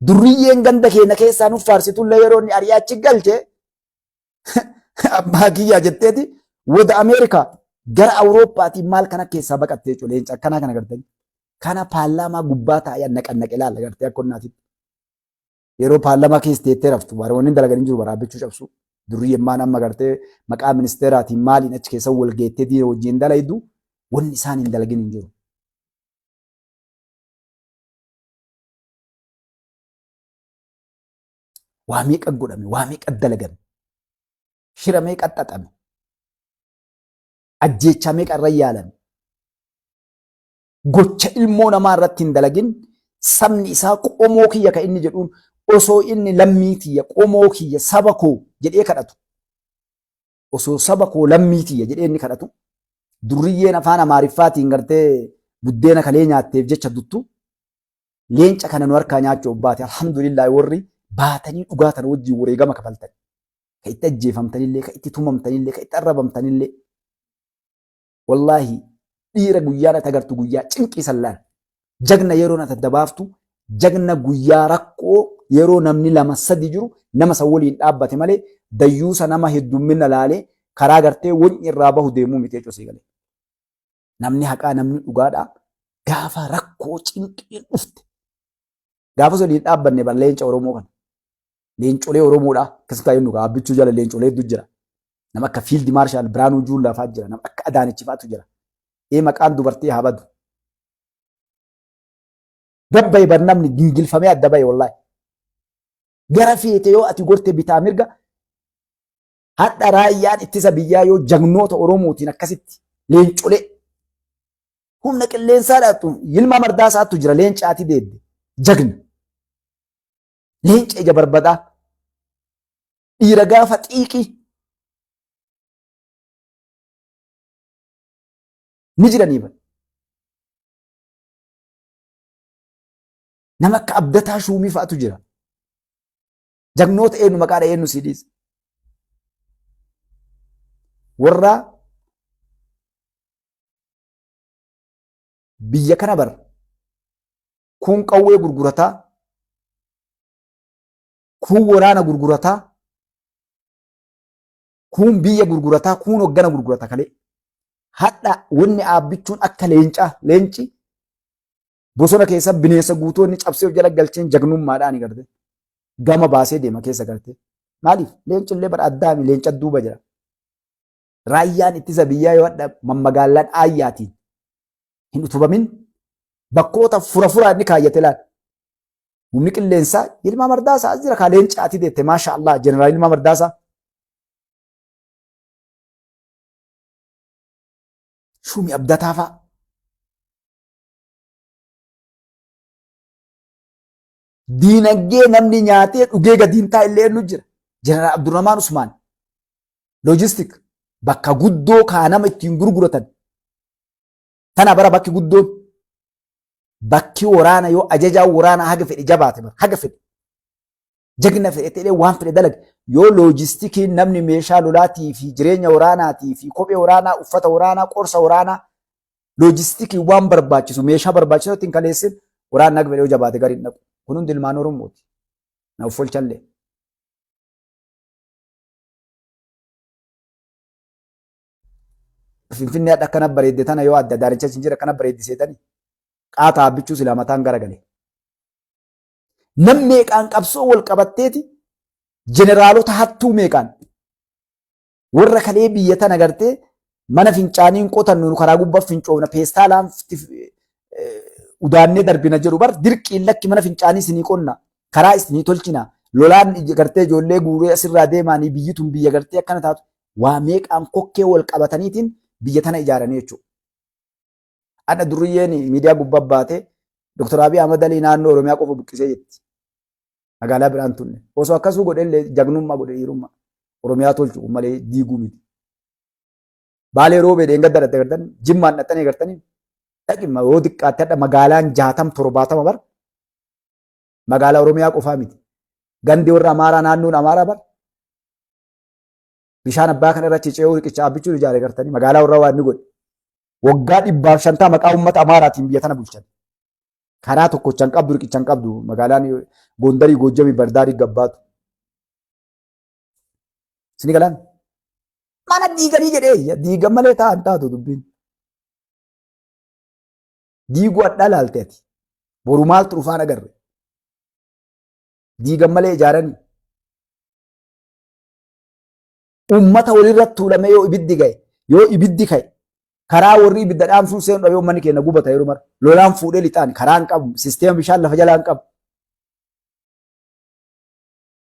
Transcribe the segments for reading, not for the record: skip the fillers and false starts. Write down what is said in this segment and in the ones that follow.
Durriyyeen ganda keenya keessaa nuuf faarsitullee yeroo inni ari'ee achi galche abbaa kiyyaa jetteeti wada Ameerikaa gara Awurooppaatiin maal kana keessaa baqattee jechuudha. Leenca akkanaa kana gartanii. Kana paarlaamaa gubbaa taa'ee naqannaqe laalla gartee akka onnaatitti. Yeroo paarlaamaa keessa teettee raftu baroonni dalagan hin jiru baraabbachuu cabsu. Durriyyemmaan amma gartee maqaa ministeeraatiin maaliin achi keessa wal geettee diina wajjin dalaydu wanni isaan hin dalagin hin jiru. Waa meeqa godhame, waa meeqa dalagame, shira meeqa xaxame, ajjeechaa meeqa irra yaalame. Gocha ilmoo namaa irratti hin dalagin sabni isaa qomoo kiyya kan inni jedhuun osoo inni lammii tiyya qomoo kiyya saba koo jedhee kadhatu. Osoo saba koo lammii tiyya jedhee inni kadhatu durriyyeen afaan Amaariffaatiin gartee buddeena kalee nyaatteef jecha duttu leenca kana nu harkaa nyaachuu baate. Alhamdulillah, warri baatanii dhugaa tana wajjin wareegama kafaltan, ka itti ajjeefamtanillee, ka itti tumamtanillee, ka itti arrabamtanillee, wallaahi dhiira guyyaan ati agartu guyyaa cinqii sallaan jagna yeroo ati adda baaftu jagna guyyaa rakkoo yeroo namni lama sadi jiru nama san waliin dhaabbate malee dayyuusa nama heddummina laalee karaa gartee wonyi irraa bahu deemuu miti jechuudha sii galee. Namni haqaa, namni dhugaadhaa gaafa rakkoo cinqiin dhufte gaafa waliin dhaabbanne bar leenca Oromoo kana. Leencolee Oromoodhaa akkasitti jennu Abbichuu jala leencolee hedduu jira. Nama akka Fiild Maarshaal Biraanuu Juullaa fa'aa jira. Nama akka Adaanech fa'aatu jira. Ee, maqaan dubartii haa badu. Gabbaye bar namni gingilfamee adda bahe wallaahi. Gara feete yoo ati gorte bitaa mirga hadha raayyaan ittisa biyyaa yoo jagnoota Oromootiin akkasitti leencolee humna qilleensaa dhaattu Yilmaa Mardaasaatu jira, leencaati deedde jagna. Leenca ija barbadaa dhiira gaafa xiiqii ni jiranii bara. Nama akka Abdataa Shuumii fa'atu jira. Jagnoota eenyu maqaadha eenyu sii dhiisa. Warra biyya kana bara kuun qawwee gurgurataa, kuun waraana gurgurataa, kuun biyya gurgurataa, kuun hoggana gurgurata kalee. Hadha wanni aabbichuun akka leencaa, leenci bosona keessa bineensa guutuu inni cabsee of jala galcheen jagnummaadhaan garte. Gama baasee deema keessa garte. Maaliif? Leenci illee bara addaami leenca duuba jira. Raayyaan ittisa biyyaa yoo hadha mammagaallaan aayyaatiin hin utubamin bakkoota fura furaa inni kaayyate laal. Humni qilleensaa Yilmaa Mardaasaa as jira kaa leencaati deette, maasha Allah, jeneraal Yilmaa Mardaasaa. Shuumi Abdataa fa'a. Diinagdee namni nyaatee dhugee gadi hin taa'e illee nu jira. Jeneraal Abdurrahmaan Usmaan. Loojistik bakka guddoo kaa nama ittiin gurguratan. Tana bara bakki guddoon bakki waraana yoo ajajaa waraanaa haga fedhe jabaate bara haga fedhe jagna fedhe ta'ee waan fedhe dalage yoo loojistikiin namni meeshaa lolaatii fi jireenya waraanaatii fi kophee waraanaa, uffata waraanaa, qorsa waraanaa, loojistikii waan barbaachisu meeshaa barbaachisu ittiin kaleessin waraanni haga fedhe yoo jabaate gari hin dhaqu. Kun hundi ilmaan Oromooti. Na uffolchallee. Finfinnee hadha akkana bareedde tana yoo adda Adaanech achi hin jira akkana bareeddi seetanii qaata Abbichuu silaa mataan garagale. Nam meeqaan qabsoo wal qabatteeti jeneraalota hattuu meeqaan warra kalee biyya tana gartee mana fincaaniin qotannu karaa gubbaa fincoofna peestaalaan udaannee darbina jedhu bar dirqiin lakki mana fincaanii isinii qonna karaa isinii tolchina lolaan gartee ijoollee guuree asirraa deemaanii biyyi tun biyya gartee akkana taatu waa meeqaan kokkee wal qabataniitiin biyya tana ijaaranii jechuudha. Hadha durriyyeen miidiyaa gubbaa baatee Dr. Abiy Ahmad Alii naannoo Oromiyaa qofa buqqisee jetti. Magaalaa biraan tunne. Osoo akkasuu godhellee jagnummaa godhe, dhiirummaa. Oromiyaa tolchu malee diiguu miti. Baalee Roobee dheengadda dhatte gartan, Jimmaan dhattanii gartanii dhaqi yoo xiqqaatte hadha magaalaan 60 70 bar magaalaa Oromiyaa qofaa miti. Gandi warra Amaaraa, naannoon Amaaraa bar bishaan abbaa kana irra ce'uu riqicha Abbichuu ijaare gartanii magaalaa warra waan inni godhe. Waggaa 150 maqaa uummata Amaaraatiin biyya tana bulchan. Karaa tokkocha hin qabdu, riqicha hin qabdu magaalaan Gondarii, Goojjamii, Bardaarii gabbaatu. Isin galaan mana diiganii jedhee diigan malee taa'an taatu dubbiin. Diiguu addaa laalte ati. Boru maaltu dhufaan agarre. Diigan malee ijaaranii. Ummata walirratti tuulamee yoo ibiddi ga'e, yoo ibiddi ka'e, karaa warri ibidda dhaamsuun seenu dhabee uummanni keenya gubata yeroo mara. Lolaan fuudhee lixaan karaa hin qabu, sisteema bishaan lafa jalaa hin qabu.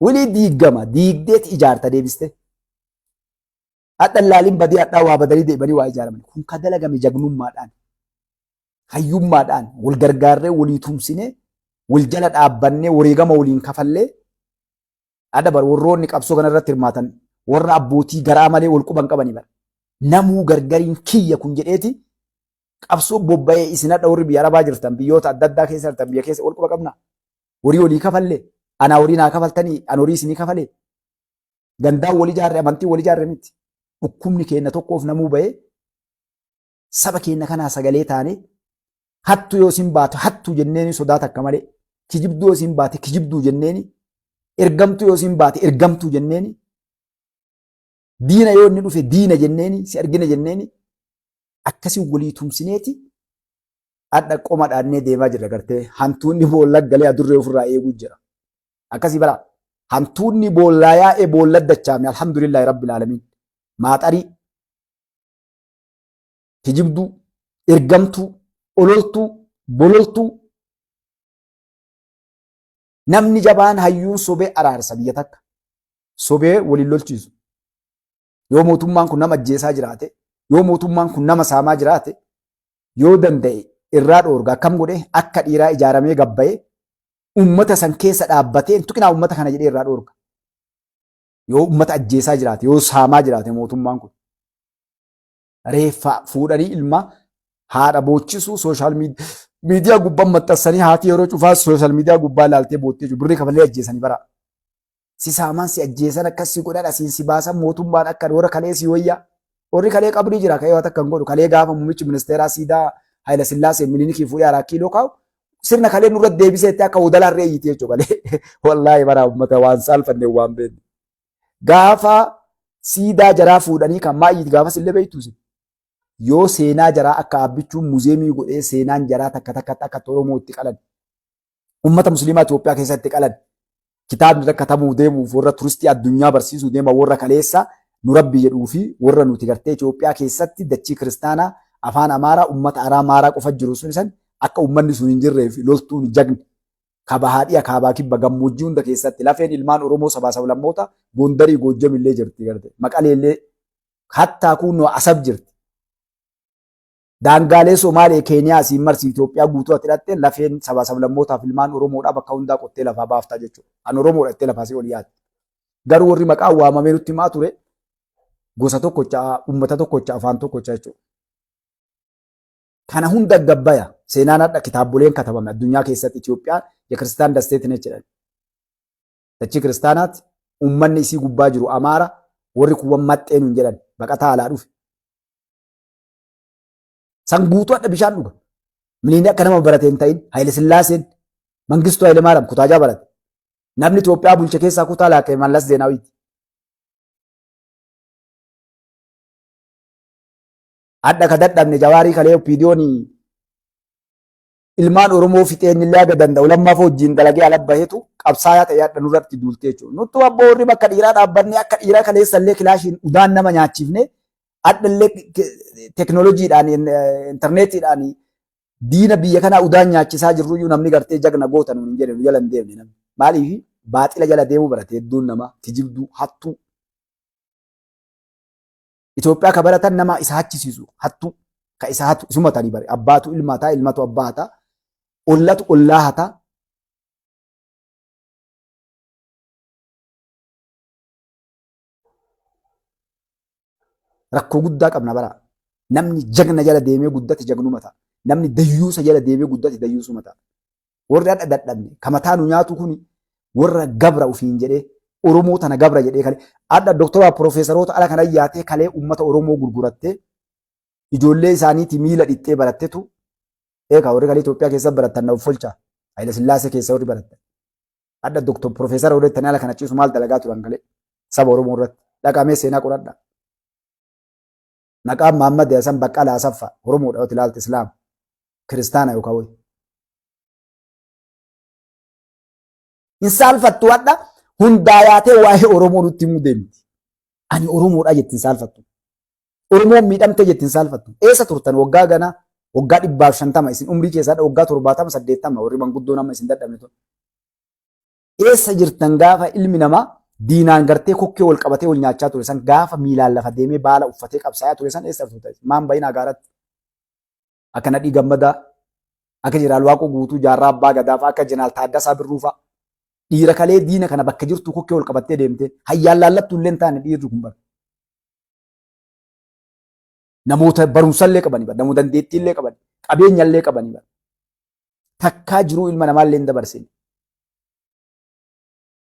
Walii diigama, diigdeeti ijaarta deebiste. Hadha laaliin badii hadhaa waa badanii deebanii waa ijaaraman. Kun ka dalagame jagnummaadhaan, hayyummaadhaan, wal gargaarree, walii tumsinee, wal jala dhaabbannee, wareegama waliin kafallee. Adha bar warroonni qabsoo kana irratti hirmaatan warra abbootii garaa malee wal quban qabanii bar. Namuu gargariin kiyya kun jedheeti qabsoo bobba'ee. Isin hadha warri biyya arabaa jirtan, biyyoota adda addaa keessa jirtan, biyya keessa wal quba qabna. Horii walii kafallee, anaa horii naa kafaltanii, an horii isinii kafalee. Gandaan wal ijaarre, amantii wal ijaarre miti. Dhukkubni keenya tokkoof namuu ba'ee saba keenya kanaa sagalee taane, hattu yoo isin baate hattu jenneeni sodaa takka malee, kijibduu yoo isin baate kijibduu jenneeni, ergamtuu yoo isin baate ergamtuu jenneeni, diina yoo inni dhufe diina jenneeni, si argina jenneeni, akkasii walii tumsineeti hadha qoma dhaannee deemaa jirra. Gartee hantuunni boolla galee adurree ofirraa eeguu jira. Akkasii bara hantuunni boollaa yaa'ee boolla dachaame. Alhamdulillahi rabbil aalamiin. Maaxarii, kijibduu, ergamtuu, ololtuu, bololtuu. Namni jabaan hayyuun sobee araarsa biyya takka. Sobee waliin lolchiisu. Yoo mootummaan kun nama ajjeesaa jiraate, yoo mootummaan kun nama saamaa jiraate, yoo danda'e irraa dhoorga. Akkam godhee akka dhiiraa ijaaramee gabba'ee uummata san keessa dhaabbatee hin tuqinaa uummata kana jedhee irraa dhoorga. Yoo uummata ajjeesaa jiraate, yoo saamaa jiraate mootummaan kun. Reeffa fuudhanii ilma haadha boochisuu social media gubbaan maxxansanii, haati yeroo cufaa social media gubbaa ilaaltee boottee jiru. Birrii kafalee ajjeesanii bara. Si saamaan, si ajjeesan, akkas si godhan, asiin si baasan, mootummaan akka warra kalee si wayyaa. Warri kalee qabrii jira ka'ee waan akka hin godhu. Kalee gaafa muummichi ministeeraa siidaa Hayila Sillaasee Minilikii fuudhee Araa Kiiloo kaa'u, sirna kalee nurra deebisee itti akka wodalaa irree iyyiti jechuudha kalee. Wallaahi bara uummata waan saalfanne waan beekne. Gaafa siidaa jaraa fuudhanii kan maayyiti gaafas illee beektuusi. Yoo seenaa jaraa akka Abbichuun muzeemii godhee, seenaan jaraa takka takkatti akka Oromoo itti qalan, ummata musliimaa Itoophiyaa keessatti qalan, kitaabni rakkatamuu deemuuf warra turistii addunyaa barsiisuu deema, warra kaleessa nu rabbi jedhuu fi warra nuti gartee Itoophiyaa keessatti dachii kiristaanaa afaan Amaaraa ummata Amaaraa qofa jiru sun isan akka ummanni sun hin jirree fi loltuun jagni kabahaa dhiya kaabaa kibba gammoojjii hunda keessatti lafeen ilmaan Oromoo sabaa sablammoota Gondarii Goojjam illee jirti, garte Maqalee illee, hattaa kunnoo Asab jirti. Daangaalee Somaalee, Keeniyaa asiin marsi Itoophiyaa guutuu ati hidhatte lafeen sabaa sablammootaaf ilmaan Oromoodhaa bakka hundaa qottee lafaa baaftaa jechuudha. An Oromoodha jettee lafaa si ol yaadde. Garuu warri maqaan waamamee nutti himaa ture gosa tokkocha, uummata tokkocha, afaan tokkocha jechuudha. Kana hunda gabbaya seenaan hadha kitaaboleen katabame addunyaa keessatti Itoophiyaan የክርስቲያን ደሴት ነች jedhan. Dachii kiristaanaati, uummanni isii gubbaa jiru Amaara, warri kuwwan maxxee nuun jedhan, baqataa alaa dhufe. San guutuu hadha bishaan dhuga. Miniini akka nama barate hin ta'in Haayile Sillaaseen, Mangistuu Haayile Maariyaam kutaa jaa barate. Namni Itoophiyaa bulche keessaa kutaa laakee Mallas Zeenaawiiti. Hadha ka dadhabne Jawaarii kalee OPDOn ilmaan Oromoo fixeen illee haga danda'u lammaaf wajjin dalagee ala bahetu qabsaayaa ta'ee hadha nurratti duultee jechuudha. Nuttu abboo warri bakka dhiiraa dhaabbannee akka dhiiraa kaleessa illee kilaashiin udaan nama nyaachifne, hadha illee teknooloojiidhaan, intarneetiidhaan diina biyya kanaa udaan nyaachisaa jirruyyuu namni gartee jagna goota nuun hin jedhe, nu jala hin deemne namni. Maaliif? Baaxila jala deemuu barate hedduun namaa, kijibduu, hattuu. Itoophiyaa ka baratan nama isa hachisiisu, hattuu ka isa hatu isuma tanii bare, abbaatu ilma hataa, ilmatu abbaa hataa, ollatu ollaa hataa. Rakkoo guddaa qabna bara. Namni jagna jala deemee guddate jagnuma ta'a. Namni dayyuusa jala deemee guddate dayyuusuma ta'a. Warri hadha dadhabne ka mataa nu nyaatu kuni warra gabra ufiin jedhee Oromoo tana gabra jedhee kalee hadha doktoraa piroofeesaroota ala kana yaatee kalee uummata Oromoo gurgurattee ijoollee isaaniitii miila dhixxee barattetu. Eegaa warri kalee Itoophiyaa keessa barattan na uffolcha. Haayila Sillaasee keessa warri barattan. Hadha Doktor Profeesara warri ittanii ala kana ciisu maal dalagaa turan kalee saba Oromoo irratti. Dhaqamee seenaa qoradha. Maqaan Mahammad Hasan Baqqalaa Asaffaa Oromoodha yoo ilaalte Islaama. Kiristaana yookaan wayi. Hin saalfattu hadha hundaa yaatee waa'ee Oromoo nutti himuu deemti. Ani Oromoodha jetti hin saalfattu. Oromoon miidhamte jetti hin saalfattu. Eessa turtan waggaa ganaa waggaa 150 isin umrii keessaa waggaa 70 80 warri manguddoon amma isin dadhabne tun. Eessa jirtan gaafa ilmi namaa diinaan gartee kokkee wal qabatee wal nyaachaa ture san gaafa miilaan lafa deemee baala uffatee qabsaayaa ture san eessa turtan? Maan bayinaa gaaratti? Akka Nadhii Gammadaa, akka Jeneraal Waaqoo Guutuu, Jaarraa Abbaa Gadaa fa'aa, akka Jeneraal Taaddasaa Birruu fa'aa. Dhiira kalee diina kana bakka jirtu kokkee wal qabattee deemtee hayyaan laallattu illee hin taane dhiirri kun bara. Namoota barumsallee qabani bara, namoota dandeettiillee qabani, qabeenyallee qabani bara. Takkaa jiruu ilma namaallee hin dabarsine.